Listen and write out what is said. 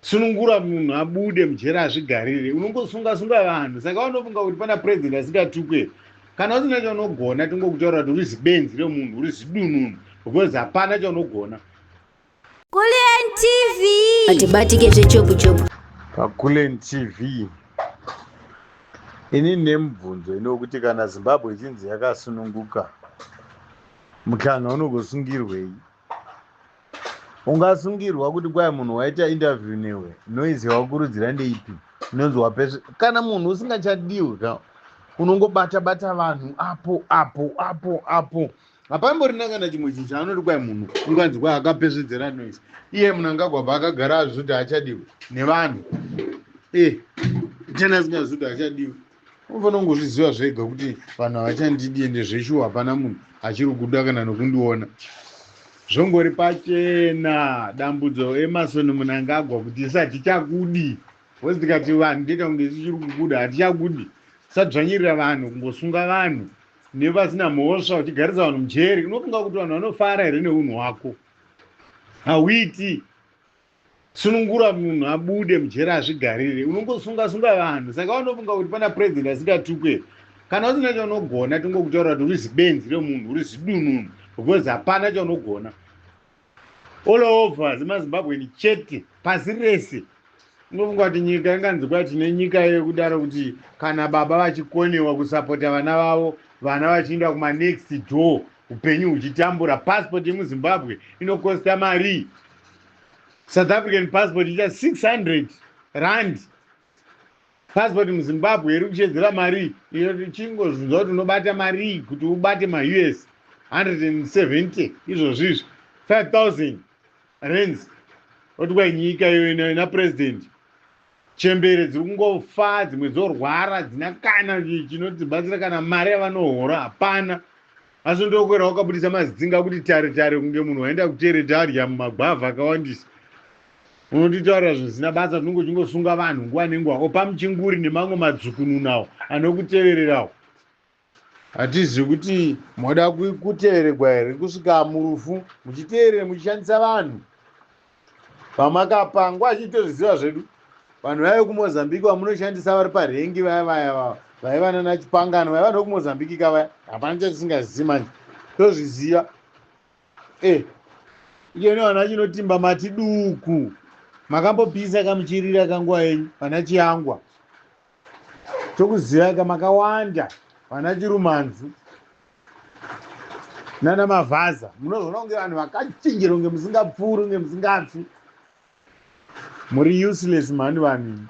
Sunungura munhu abude mujeri azvigarire. Unongosunga sunga vanhu, saka vanofunga kuti pana president asingatukwe. Kana usina chaunogona, tingokutaura kuti uri zibenzi remunhu, uri zidununu, because hapana chaunogona. Kulen TV. Atibatike zvechopu chopu. PaKulen TV, ini nemubvunzo inokuti kana Zimbabwe ichinzi yakasununguka, muhlanga unogosungirwei? Ungasungirwa kuti kwai munhu waita interview newe, noise yawakurudzira ndeipi inonzi wapesve? Kana munhu usingachadiwi ka, unongobata bata vanhu apo apo apo apo, hapamborina kana chimwe chinhu chaanoti kwai munhu unganzi kwai akapesvedzera noise. Iye munhu angagwabva akagara azvoti haachadiwi nevanhu, e tena asingazvoti haachadiwi, unofanira kungozviziva zvega kuti vanhu havachandidi, ende zveshuwa hapana munhu achiri kuda kana nokundiona. Zvongori pachena, dambudzo Emerson Mnangagwa, kuti isu hatichakudi because tikati vanhu toita kunge isu chiri kukuda, hatichakudi. Usadzvanyirira vanhu, kungosunga vanhu nevasina mhosva, uchigarisa vanhu mujeri. Unofunga kuti vanhu vanofara here neunhu hwako? Hauiti. Sunungura munhu abude mujeri azvigarire. Unongosunga sunga vanhu, saka vanofunga kuti pana president asingatukwe. Kana usina chaunogona, tingokutaura kuti uri zibenzi remunhu, uri zidununu, because hapana chaunogona. All over zemaZimbabweni chete, pasi rese, unofunga kuti nyika inganzi kwai tine nyika yekudaro, kuti kana baba vachikonewa kusapota vana vavo, vana vachienda kumanext door, upenyu huchitambura? Passport yemuZimbabwe inokosta mari. South African passport icha 600 rand. Passport muZimbabwe iri kuchedzera mari iyo. Chingozvinzwa kuti unobata mari kuti ubate maUS 170 izvozvizvi, 5000 rands. Oti kwai nyika iyo ina president, chembere dziri kungofa, dzimwe dzorwara, dzina kana chinodzibatsira, kana mari yavanohora hapana. Asi ndokwera wakabudisa mazidzinga kuti tare tare kunge munhu waenda kutereta, adya mumagwavha akawandisa. Unotitaurira zvisina basa, tinonge uchingosunga vanhu nguva nenguva. Opa muchinguri nemamwe madzukununawo anokutevererawo. Hatizivi kuti moda kuteveregwa here kusvika murufu, muchiteerere, muchishandisa vanhu vamakapangwa. Achitozviziva zvedu, vanhu vaive kuMozambique vamunoshandisa vari parengi, vaya vaya vaiva nana Chipangano, vaiva nokuMozambique kavaya. Hapana chatisingazivi manje, tozviziva. E iyene vana chinotimba mati duku, makambopisa kamuchirira kanguva yenyu. Vana Chiyangwa tokuziva ka, makawanda. Vana Chirumanzu nana Mavhaza, munozoona kunge vanhu vakachinjira, kunge musingapfuuri, kunge musingafi. Muri useless mhani vanhu imi.